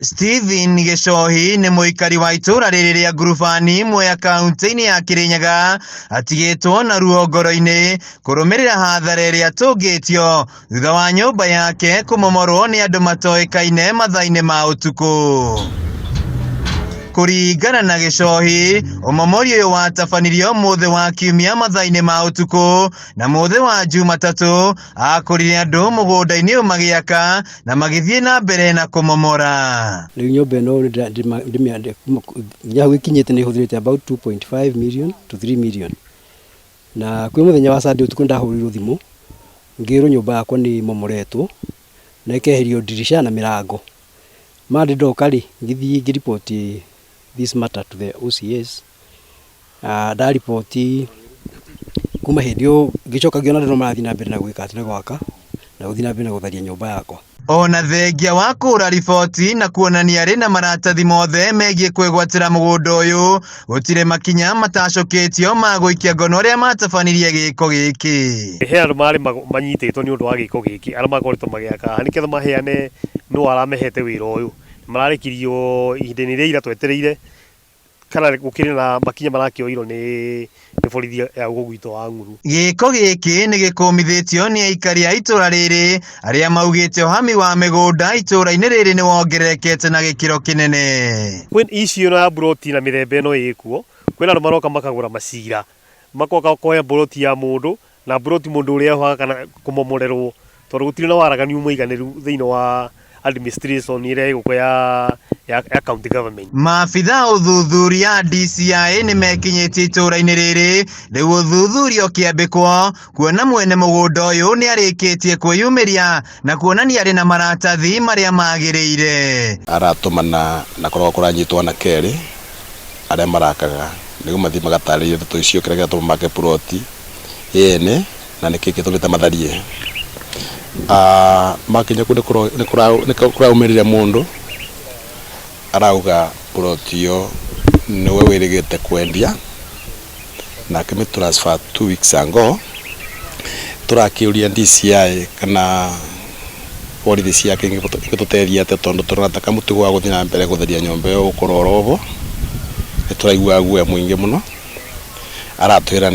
Stephen Gĩcohi nĩ mũikari wa itũũra rĩrĩ rĩa Ngurubani Mwea kaunti-inĩ ya Kĩrĩnyaga atigĩtwo na ruo ngoro-inĩ kũrũmĩrĩra hathara ĩrĩa atũngĩtio thutha wa nyũmba yake kũmomorwo nĩ andũ matoĩkaine mathaa-inĩ ma ũtukũ. Kũringana na Gĩcohi, ũmomori ũyũ watabanirio mũthĩ wa Kiumia mathaa-inĩ ma ũtukũ na mũthĩ wa Jumatatũ akorire andũ mũgũnda-inĩ ũyũ magĩaka na magĩthiĩ na mbere na kũmomora. Rĩu nyũmba ĩno nginya hau ĩkinyĩte nĩ hũthĩrĩte about 2.5 million to 3 million. Na kwĩ mũthenya wa Sunday ũtukũ nĩndahũrĩirwo thimũ ngĩrwo nyũmba yakwa nĩ ĩmomoretwo na ĩkeherio ndirica na mĩrango. Monday ndoka rĩ, ngĩthiĩ ngĩ report this matter to the OCS. Nda report kuma hĩndĩ ĩyo ngĩcoka ngĩona andũ no marathiĩ na mbere na gwĩka atĩ na gwaka na gũthiĩ na mbere na gũtharia nyũmba yakwa. Ona thengia wa kũra riboti na kuonania arĩ na maratathi mothe megiĩ kwĩgwatĩra mũgũnda ũyũ, gũtirĩ makinya matacũkĩtio ma gũikia ngono arĩa matabanirie gĩko gĩkĩ. He andũ marĩ manyitĩtwo nĩ ũndũ wa gĩko gĩkĩ arĩa makoretwo magĩaka haha nĩkĩo maheane nũ aramehete wĩra ũyũ. Mararekirio ihinda-inĩ rĩa ira twetereire kana gũkĩrĩ na makinya marakĩoirwo nĩ borithi ya gũkũ gwitũ wa Ng'uru. Gĩko gĩkĩ nĩ gĩkũmithĩtio nĩ aikari a itũra rĩrĩ arĩa maugĩte ũhami wa mĩgũnda itũra-inĩ rĩrĩ nĩ wongererekete na gĩkĩro kĩnene. Kwĩ issue ĩno ya mburoti na mĩthemba ĩno ĩkuo, kwĩna andũ maroka makagũra macira, magoka kuoya mburoti ya mũndũ na mburoti mũndũ ũrĩa ohaga kana kũmomorerwo tondũ gũtirĩ na waraganiu mũiganĩru thĩinĩ wa administration ĩrĩa ĩgũkũ ya county government. Maabitha a ũthuthuria a DCI nĩ mekinyĩtie itũra-inĩ rĩrĩ rĩu ũthuthuria ũkĩambĩkwo kuona mwene mũgũnda ũyũ nĩ arĩkĩtie kwĩyumĩria na kuonania arĩ na maratathi marĩa magĩrĩire. Aratũmana na kũrogwo kũranyitwo anake erĩ arĩa marakaga nĩguo mathiĩ magatarĩrie ndeto icio kĩrĩa kĩratũma make ploti yene na nĩkĩ gĩtũmĩte matharie. Makinya kũu nĩ kũraumĩrire mũndũ arauga ploti ĩyo nĩwe wĩrĩgĩte kwendia na akĩmĩ transfer 2 weeks ago. Tũrakĩũria DCI kana borithi ciake ingĩtũteithia atĩa tondũ tũrona ta kamũtugo wa gũthiĩ na mbere gũtheria nyũmba ĩyo gũkorwo oro nĩ tũraigua guoya mũingĩ mũno. Aratwĩra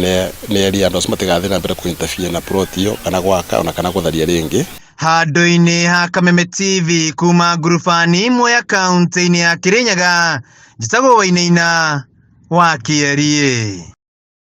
nĩ eria andũ acio matigathiĩ na mbere kũ interfere na ploti ĩyo kana gwaka ona kana gũtharia rĩngĩ. Handũ-inĩ ha Kameme TV kuma Ngurubani Mwea kaunti-inĩ ya Kirinyaga, njĩtagwo Wainaina wa Kĩeriĩ.